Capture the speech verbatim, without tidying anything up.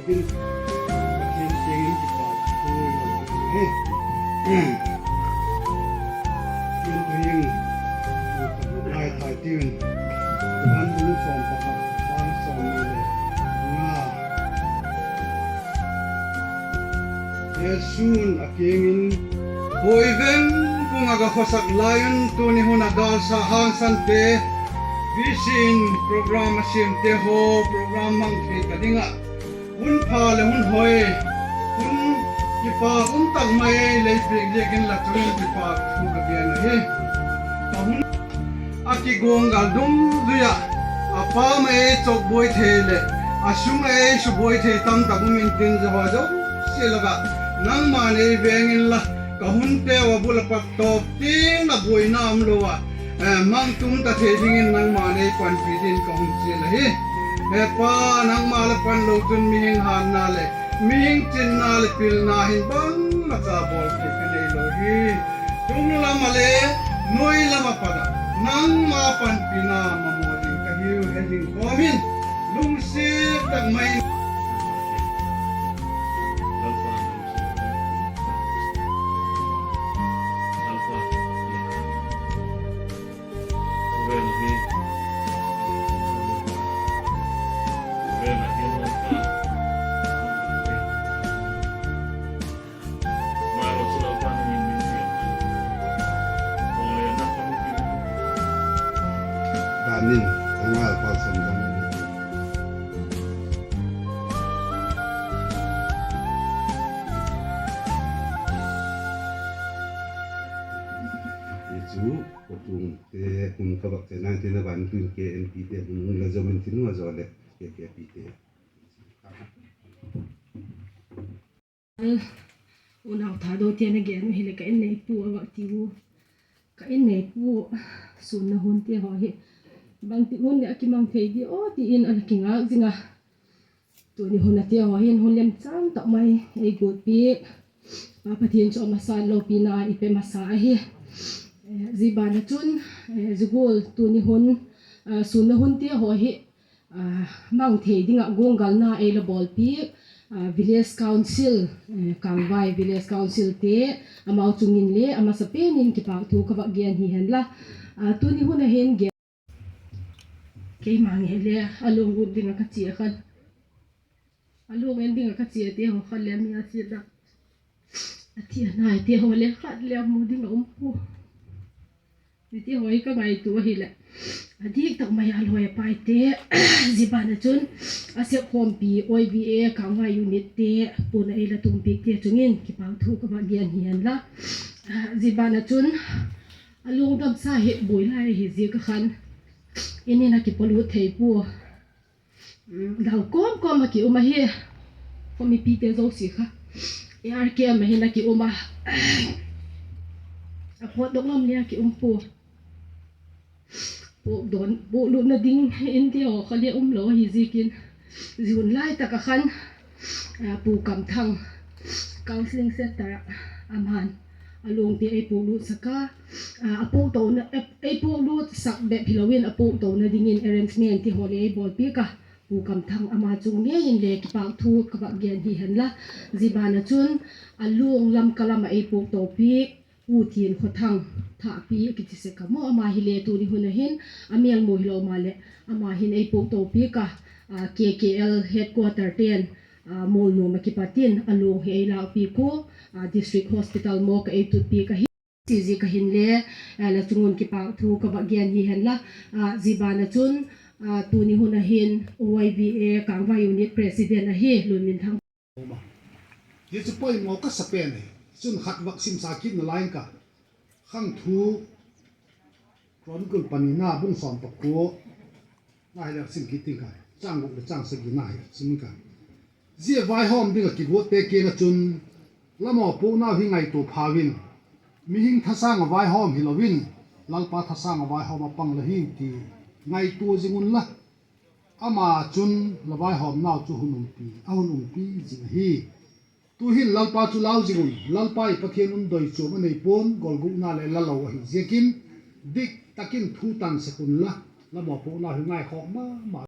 Pathian kiang in kipak thu i la gen hi. Pathian thu in, ngaithai tiu in, Johan bung sawm pakhat, chang sawmni le nga. Jesu'n a kiang in, Huai veng kung ah ka khawsak lai un tuni hun ah gâlsa hangsan te, V C in program a siamte haw program mang thei ta ding ah, hun pha leh hun hoi, hun kipak um tak mai lei piak ziakin la chung in kipak thu ka gen ahi. A hun a kiguanggal dungzui ah, a pâm ah ei chawkbuai thei leh a sung ah ei subuai thei tamtak um intin, zia haw zosia lak ah nangma'n ei veng inla, ka hunteu a bul ah pat tawp tiang ah buaina umlo ah, mang tum ta thei dingin nangma'n ei panpi dingin ka hun chial ahi. He Pa, nangma la pan lo chun mihing hâtna leh mihing chinna leh pilna hin bangmacha bawl thei ka neilo hi. Tung lam ah le nuai lam ah pat ah nangma panpina mamaw ding ka hiu, he ding kawm in lungsiat tak mai in Hi chu, Kochuamte hun ka vak chena intin, a ban tun K N P te hun la zom intin, a zaw leh K K P te. Unau Thadou tian a gen u hileh ka in neipu a vak ti u. Ka in neipu, sûnna hunte haw hi bangtik hun leh a kimang thei di aw ti in a la kingâk zing a. Tuni hun a te haw hin hun lemchâng tak mai ei guat piak. Pa Pathian chu a masa in lopina i pe masa ahi. Zia ban ah chun, zia gual tuni hun, sûnna hunte haw hi mang thei ding ah guanggalna ei la bawl piak, Village Council, Kângvai Village Councilte, amau chung in le a masa pen in kipak thu ka vak gen hi hen la. Tuni hun a hin gen keima ngei le a luang ut ding ah ka chia khan, a luang en ding ah ka chiate haw khan le mi a si la, a thi a naite haw le khat le a mu ding a um pua. Mite haw hi ka ngaitua ahileh, a dik tak mai a lawi a paite, zia ban ah chun a sep khawmpi Y V A Kângvai unitte puan a ei la tumpiakte chung in kipak thu ka vak gen hi hen la. Zia ban ah chun a lungdamsa hi buai lai ahi ziak ah khan, in in a kipualut thei pua. Dau kawm kawm a ki um ahi. Khaw mipite zosia kha A R K M ah hin a ki um a, a pawtdok lam le a ki um pua. Puakdawn, puaklutna ding in ti haw kha le umlo ahi ziakin, zia hun lai tak ah khan Pu Kamthang, Counselling Centre ah, ama'n a luangte ei puaklutsak a, a puaktona, ei puaklutsak bep hilo in a puaktona dingin arrangement ti haw le ei bawlpiak a, Pu Kamthang ama chung ngei in le kipak thu ka vak gen hi hen la. Zia ban ah chun a luang Lamka lam ah ei puakto piak, Pu Thiankhawthang Thahpi a kiti sek a maw, ama hile tuni hun a hin a mêl mu hilo maleh, ama hin ei puakto piak a, K K L headquarter te'n Mualnuam ah kipat in a luang hi ei lâkpiak ua, District Hospital morgue ah ei tutpiak ahi. Zia ziak ah hinle, la chung un kipak thu ka vak gen hi hen la. Zia ban ah chun, tuni hun a hin Y V A Kângvai Unit President ahi Lunminthang. Hi chu poimaw ka sa pen ahi. Chun khat vak simsa kitna lai ing ka. Khangthu Chronicle panina bung sawm pakua na hi leh sim kit ing ka. Chang guk leh chang sagina hi sim ing ka. Zia vaihawm ding ah kiguatte kiang ah chun, la mawpuaknau hi ngaitua phau in, mihing thasâng ah vaihawm hilo in, Lalpa thasâng ah vaihawm ah pang la hiu ti ngaitua zing unla, ama chun la vaihawmnau chu a hun umpi zing ahi. Tu'hin Lalpa chu lau zing un, Lalpa i Pathian un doichuam a nei pua'n, golgukna leh la lo ahi ziakin, dik tak in thu tan sek unla, la mawpuaknau hi ngaikhawk ma ma